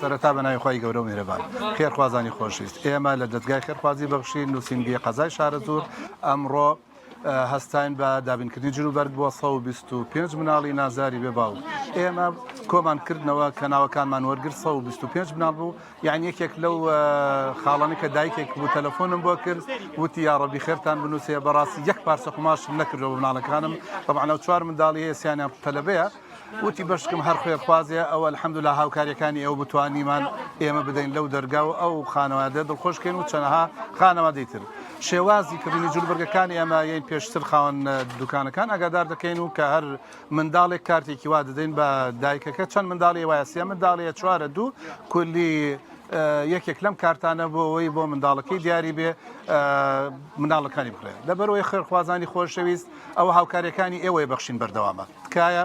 سەرەتا بە ناوی خوای گەورە و میهرەبان. خێرخوازانی خۆشویست، ئێمە لە دەزگای خێرخوازی بەخشین نووسینگەی قەزای شارەزوور ئەمڕۆ هەستاین بە دابینکردنی جلوبەرگ بۆ 125 مناڵی نازاری بێ باوک. ئێمە کۆمان کردنەوە کە ناوەکانمان وەرگرت 125 مناڵ بوو، یعنی یەکێک لەو خاڵانەی کە دایکێک بوو تەلەفۆنم بۆ کرد وتی یاڕەبی خێرتان بنووسێ بەڕاستی یەک پارچە قوماشم نەکردەوە بۆ مناڵەکانم طبعا ئەو چوار منداڵی هەیە سیانیان تەلەبەیە وتی بەشکم هەر خێرخوازێ ئەوە الحمدلله هاوکاریەکانی ئێوە بتوانیمان ئێمە بدەین لەو دەرگا و ئەو خانەوادە دڵخۆشکەین و چەنەها خانەوادەی تر شێوازی کڕینی جلوبەرگەکانی ئێمە یین پێشتر خاوەن دوکانەکان ئاگادار دەکەین و کە هەر منداڵێک کارتێکی وا دەدەین بە دایکەکە چەند منداڵی وایە سێ منداڵیە چوارە دوو کولی یەکێک لەم کارتانە بۆ ئەوەی بۆ منداڵەکەی دیاری بێ منداڵەکانی بکڕێ لەبەرەوەی خێرخوازانی خۆشەویست ئەوە هاوکاریەکانی ئێوەی بەخشین بەردەوامە تکایە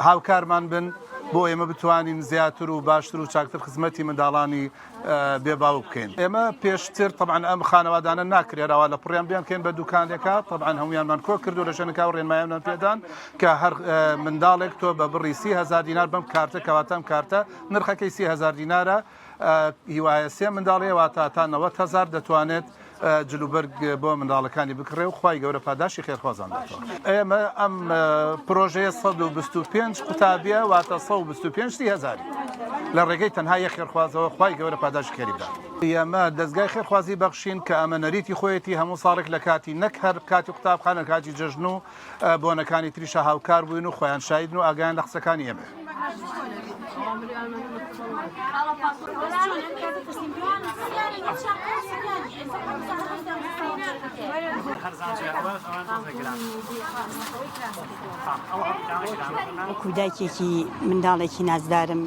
هاوکارمان بن بۆ ئێمە بتوانین زیاتر و باشتر و چاکتر خزمەتی منداڵانی بێ باوک بکەین ئێمە پێشتر طبعا ئەم خانەوادانە ناکرێت ئەوە لە پڕیان بیان کەین بە دوکانێکە طبعا هەمویانمان کۆ کردو لە شوێنەکە و ڕێنمایانمان پێدان کە هەر منداڵێک تۆ بە بڕی 30هزار دینار بەم کارتە کەواتە ئەم کارتە نرخەکەی 30هزار دینارە هیوایە سێ منداڵی واتە تا 90 هزار دەتوانێت جلوبەرگ بۆ منداڵەکانی بکڕێ و خوای گەورە پاداشی خێرخوازان داتەوە. ئێمە ئەم پرۆژەیە 125 قوتابیە واتە 125 سی هەزاری لە ڕێگەی تەنها یەک خێرخوازەوە خوای گەورە پاداشی خێری بدات. ئێمە دەزگای خێرخوازی بەخشین کە ئەمە نەریتی خۆیەتی هەموو ساڵێک لە کاتی نەک هەر کاتی قوتابخانە کاتی جەژن و بۆنەکانی تریشە هاوکار بووین و خۆیان شایدن و ئاگایان لە قسەکانی ئێمەیە. وەکو دایکێکی منداڵێکی نازدارم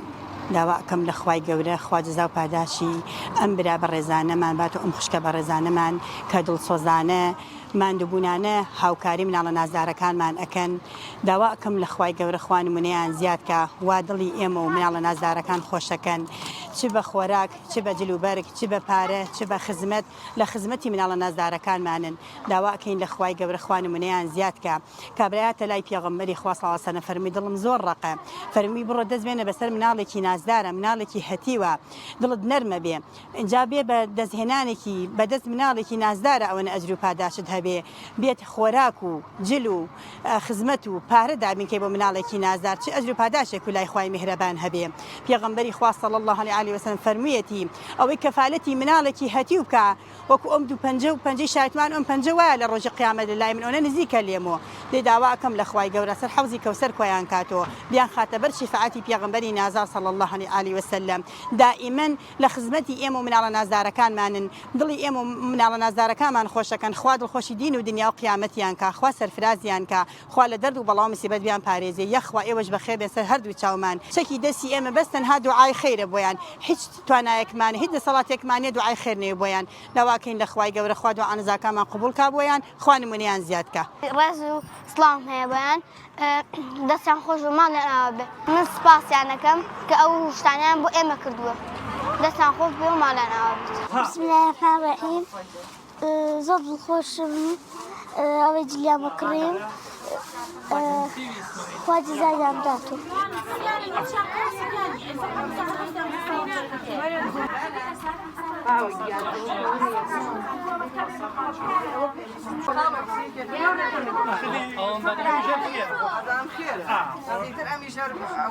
داوا ئەکەم لە خوای گەورە خوا جەزا و پاداشی ئەم برا بەڕێزانەمان بات و ئەم خوشکە بەڕێزانەمان کە دڵسۆزانە ماندوبونانە هاوکاری مناڵە نازدارەکانمان ئەکەن داوا ئەکەم لە خوای گەورە خوا نمونەیان زیاد کا وا دڵی ئێمە و مناڵە نازدارەکان خۆشەکەن چ بە خۆراک چ بە جل و بەرگ چ بە پارە چ بە خزمەت لە خزمەتی مناڵە نازدارەکانمانن داوا ئەکەین لە خوای گەورە خوا نمونەیان زیاد کا کابرا هاتە لای پێغەمبەری خوا صلی اللە علیە وسلم فەرمووی دڵم زۆر ڕەقە فەرمووی بڕۆ دەست بێنە بەسەر مناڵێکی نازدارە مناڵێکی هەتیوە دڵت نەرمە بێ ئینجا بێ بە دەست هێنانێکی بە دەست مناڵێکی نازدارە ئەوەنە ئەجر و پاداشت هەبێ بێت خۆراک و جل و خزمەت و پارە دابین کەی بۆ مناڵێکی نازدار چ ئەجر و پاداشێک و لای خوای میهرەبان هەبێ پێغەمبەری خوا صلی اللە علیه وسلم فەرموویەتی ئەوەی کەفالەتی مناڵێکی هەتیو بکا وەکو ئەم دوو پەنجە و پەنجەی شایەتمان ئەم پەنجە وایە لە ڕۆژی قیامەت لە لای من ئەونە نزیکە لێم و دەی داوا ئەکەم لە خوای گەورە سەر حەوزی کەوسەر کۆیان کاتۆ بیان خاتە بەر شیفاعەتی پێغەمبەری نازار صلی اللە علیه وسلم دائیمەن لە خزمەتی ئێمە و مناڵە نازدارەکانمانن دڵی ئێمە و مناڵە نازدارەکانمان خۆشەکەن خوا دڵخۆشی دین و دنیا و قیامەتیان کا خوا سەرفرازیان کا خوا لە دەرد و بەڵا و مسیبەت بیان پارێزێ یەخوا ئێوەش بەخێر بێن سەر هەردوو چاومان چەکی دەستی ئێمە بەس تەنها دوعای خەیرە بۆیان هیچ توانایەکمان هیچ دەسەڵاتێکمان نیە دوعای خێر نەوێ بۆیان داواکەین لە خوای گەورە خوا دوعا نزاکانمان قبوڵ کا بۆیان خوا نمونەیان زیاد کا. ڕێز و سڵاوم هەیە بۆیان دەستیان خۆش و ماڵیان ئاوا بێ من سپاسیان ئەکەم کە ئەو شتانەیان بۆ ئێمە کردووە دەستیان خۆش بێ و ماڵیان ئاوا بێت. بسم الله الرحمن الرحیم زۆر دڵخۆشم ئەوەی جلیان بۆ کڕیم خوا جزایان بداتەوە.